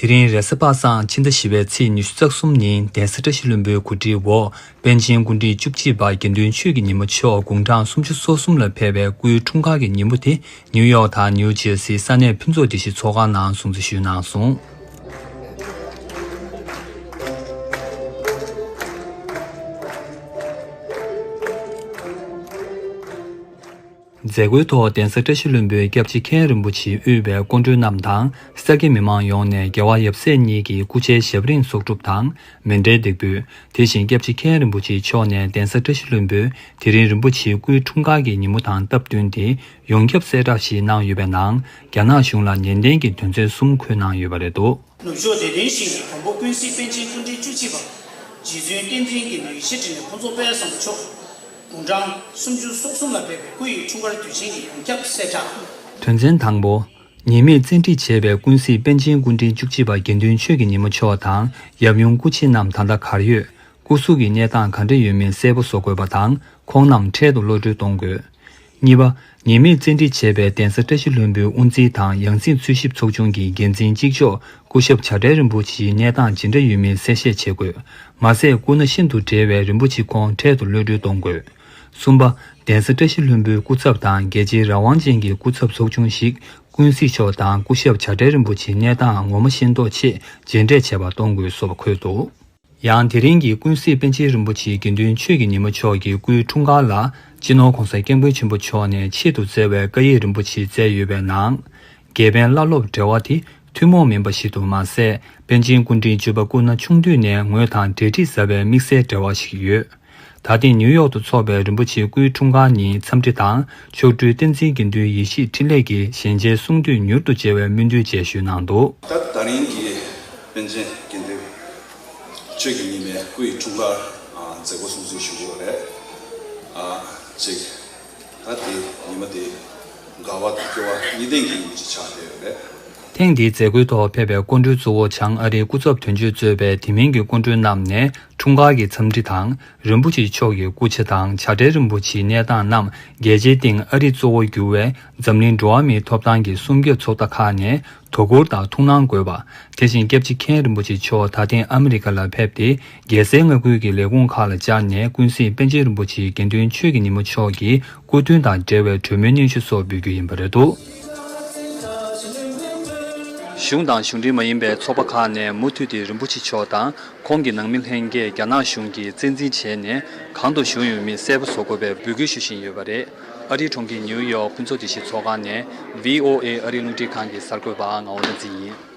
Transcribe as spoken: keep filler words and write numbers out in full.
དེ་རིང་རེས་གཟའ་པ་སངས་ཕྱི་ཟླ་བཞི་པའི་ཚེས་ཉི་ཤུ་རྩ་གསུམ་ཉིན་གདན་ས་བཀྲ་ཤིས་ལྷུན་པོའི་གོ་སྒྲིག་འོག་པཎ་ཆེན་སྐུ་ཕྲེང་བཅུ་གཅིག་པ་དགེ་འདུན་ཆོས་ཀྱི་ཉི་མ་མཆོག་དགུང་གྲངས་སུམ་ཅུ་སོ་གསུམ་ལ་ཕེབས་པའི་སྐུའི་འཁྲུངས་སྐར་གྱི་ཉིན་མོ་དེ་ནིའུ་ཡོག་དང་ནིའུ་ཇེར་སིའི་ས་གནས་ཕུན་ཚོགས་སྡེ་བཞི་ཚོགས་ཁང་ནང་སྲུང་བརྩི་ཞུས་གནང་སོང་། མཛད་སྒོའི་ཐོག་གདན་ས་བཀྲ་ཤིས་ལྷུན་པོའི་སྐྱབས་རྗེ་མཁན་རིན་པོ་ཆེས་དབུས་པའི་སྐུ་མགྲོན་རྣམས་དང་ས་དགེ་མི་མང་ཡོངས་ནས་རྒྱལ་བ་ཡབ་སྲས་གཉིས་ཀྱི་སྐུ་ཕྱྭའི་ཞབས་རིམ་གསོག་སྒྲུབ་དང་མཎྜལ་འདེགས་འབུལ། དེ་བཞིན་སྐྱབས་རྗེ་མཁན་རིན་པོ་ཆེ་མཆོག་ནས་གདན་ས་བཀྲ་ཤིས་ལྷུན་པོའི་དེ་རིང་རིན་པོ་ཆེའི་སྐུའི་འཁྲུངས་སྐར་གྱི་ཉིན་མོ་དང་སྟབས་བསྟུན་ཏེ། ཡོངས་ཁྱབ་གསལ་བསྒྲགས་ཤིག་གནང་ཡོད་པའི་ནང་། རྒྱ་ནག་གཞུང་ལ་ནན་ཏན་གྱི་དོན་ཚན་གསུམ་འཁོད་གནང་ཡོད་པ་རེད་འདུག། ནུབ་ཕྱོགས་བདེ་དོན་ཞིང་གི་དང་པོ་ཀུན་གཟིགས་པཎ་ཆེན་སྐུ་ཕྲེང་བཅུ་གཅིག་པ། རྗེ་བཙུན་བསྟན་འཛིན་དགེ་འདུན་ཡེ་ཤེས་འཕྲིན་ལས་ཕུན་ཚོགས་དཔལ་བཟང་པོ་མཆོག་དགུང་གྲངས་སུམ་ཅུ་སོ་གསུམ་ལ་ཕེབས་པའི་སྐུ་ཡི་འཁྲུངས་སྐར་དུས་ཆེན་གྱི་ཡོངས་ཁྱབ་གསལ་བསྒྲགས། དོན་ཚན་དང་པོ། ཉེས་མེད་བཙན་ཁྲིད་བྱས་པའི་ཀུན་གཟིགས་པཎ་ཆེན་སྐུ་ཕྲེང་བཅུ་གཅིག་པ་དགེ་འདུན་ཆོས་ཀྱི་ཉི་མ་མཆོག་དང་ཡབ་ཡུམ་སྐུ་མཆེད་རྣམས་ད་ལྟ་གར་ཡོད། སྐུ་གཟུགས་ཀྱི་གནས་སྟངས་ག་འདྲ་ཡོད་མེད་གསལ་པོ་བཟོ་དགོས་པ་དང་། ཁོང་རྣམས་འཕྲལ་དུ་གློད་གྲོལ་གཏོང་དགོས། གཉིས་པ། ཉེས་མེད་བཙན་ཁྲིད་བྱས་པའི་གདན་ས་བཀྲ་ཤིས་ལྷུན་པོའི་དབུ་འཛིན་དང་ཡང་སྲིད་འཚོལ་ཞིབ་ཚོགས་ཆུང་གི་འགན་འཛིན་གཅིག་ལྕོགས་སྐུ་ཞབས་བྱ་བྲལ་རིན་པོ་ཆེའི་གནས་སྟངས་ཇི་འདྲ་ཡོད་མེད་གསལ་བཤད་བྱེད་དགོས། མ་ཟད་སྐུ་ན་ཤིན་ཏུ་བགྲེས་པའི་རིན་པོ་ཆེ་ཁོང་འཕྲལ་དུ་གློད་གྲོལ་གཏོང་དགོས། གསུམ་པ། གདན་ས་བཀྲ་ཤིས་ལྷུན་པོའི་སྐུ་ཚབ་དང་རྒྱལ་སྤྱིའི་རང་དབང་ཅན་གྱི་སྐུ་ཚབ་ཚོགས་ཆུང་ཞིག་ཀུན་གཟིགས་མཆོག་དང་སྐུ་ཞབས་བྱ་བྲལ་རིན་པོ་ཆེའི་གནས་སྟངས་ངོ་མ་ཤེས་རྟོགས་ཆེད་མཇལ་འཕྲད་བྱེད་པར་གཏོང་དགོས་སོགས་འཁོད་འདུག། ཡང་དེ་རིང་གི་ཀུན་གཟིགས་པཎ་ཆེན་རིན་པོ་ཆེ་དགེ་འདུན་ཆོས་ཀྱི་ཉི་མ་མཆོག་གི་སྐུའི་འཁྲུངས་སྐར་ལ་སྤྱི་ནོར་༧གོང་ས་༧སྐྱབས་མགོན་ཆེན་པོ་མཆོག་ནས་ཆེད་དུ་བསྩལ་བའི་བཀའ་ཡིག་རིན་པོ་ཆེ་བསྩལ་ཡོད་པའི་ནང་། དགེ་ཕན་བླ་སློབ་འབྲེལ་བ་དེ་ཐུན་མོང་མིན་པ་ཞིག་ཏུ་མ་ཟད། པཎ་ཆེན་སྐུ་ཕྲེང་བཅུ་པ་སྐུ་ན་ཆུང་དུས་ནས་ངོས་དང་འབྲེལ་འདྲིས་ཟབ་པའི་དམིགས་བསལ་འབྲེལ་བ་ཞིག་ཡོད། ད་ཐེངས་ནིའུ་ཡོག་ཏུ་འཚོགས་པའི་རིན་པོ་ཆེའི་སྐུའི་འཁྲུངས་སྐར་ཉིན་འཚམས་འདྲི་དང་། མཆོག་སྤྲུལ་བསྟན་འཛིན་དགེ་འདུན་ཡེ་ཤེས་འཕྲིན་ལས་ཀྱིས་ཞལ་མཇལ་གསུང་བསྟོད་མྱུར་དུ་མཇལ་བའི་སྨོན་འདུན་བཅས་ཞུས་གནང་འདུག། ད་ད་རིང་གི་པཎ་ཆེན་དགེ་འདུན་ཆོས་ཀྱི་ཉི་མའི་སྐུ་ཡི་འཁྲུངས་སྐར་མཛད་སྒོ་སྲུང་བརྩི་ཞུ་དགོས་རེད། ཨ་ཅིག་ད་དེ་ཉི་མ་དེ་དགའ་བ་དང་སྐྱོ་བ་གཉིས་ལྡན་གྱི་ཉིན་ཞིག་ཆགས་བསྡད་ཡོད་རེད། ཐེངས་འདིའི་མཛད་སྒོའི་ཐོག་ཕེབས་པའི་སྐུ་མགྲོན་གཙོ་བོ་བྱང་ཨ་རིའི་སྐུ་ཚབ་དོན་གཅོད་གཙོས་པའི་དེ་མིན་གྱི་སྐུ་མགྲོན་རྣམས་ནས་འཁྲུངས་སྐར་གྱི་འཚམས་འདྲི་དང་། རིན་པོ་ཆེ་མཆོག་གི་སྐུ་ཕྱྭ་དང་བྱ་བྲལ་རིན་པོ་ཆེའི་གནས་སྟངས་རྣམས་རྒྱལ་སྤྱིའི་སྟེང་ཨ་རི་གཙོ་བོ་གྱུར་བའི་འཛམ་གླིང་འགྲོ་བ་མིའི་ཐོབ་ཐང་གི་སྲུང་སྐྱོབ་ཚོགས་སྡེ་ཁག་ནས་དོ་ཁུར་དང་ཐུགས་སྣང་དགོས་པ། དེ་བཞིན་སྐྱབས་རྗེ་མཁན་རིན་པོ་ཆེ་མཆོག་ད་ཐེངས་ཨ་མི་རི་ཀ་ལ་ཕེབས་ཏེ། རྒྱལ་སའི་མངའ་ཁུལ་གྱི་ལས་ཁུངས་ཁག་ལ་བཅར་ནས་ཀུན་གཟིགས་པཎ་ཆེན་རིན་པོ་ཆེ་དགེ་འདུན་ཆོས་ཀྱི་ཉི་མ་མཆོག་གི་སྐུ་མདུན་དང་འབྲེལ་བའི་གྲོས་མོལ་སྙན་ཞུ་སོགས་འབུལ་རྒྱུ་ཡིན་པ་རེད་འདུག། གཞུང་དང་གཞུང་འབྲེལ་མ་ཡིན་པའི་ཚོགས་པ་ཁག་ནས་མུ་མཐུད་དེ་རིན་པོ་ཆེ་མཆོག་དང་ཁོང་གི་ནང་མི་ལྷན་རྒྱས་རྒྱ་ནག་གཞུང་གིས་བཙན་འཛིན་བྱས་ནས་གང་དུ་བཞུགས་ཡོད་མེད་གསལ་པོ་བཟོ་དགོས་པའི་འབོད་སྐུལ་ཞུ་བཞིན་ཡོད་པ་རེད། ཨ་རིའི་གྲོང་ཁྱེར་ནིའུ་ཡོག་ཕུན་ཚོགས་སྡེ་བཞི་ཚོགས་ཁང་ནས་ཝི་ཨོ་ཨེ་ཨ་རིའི་རླུང་འཕྲིན་ཁང་གི་གསར་འགོད་པ་ངག་དབང་བསྟན་འཛིན་ཡིན།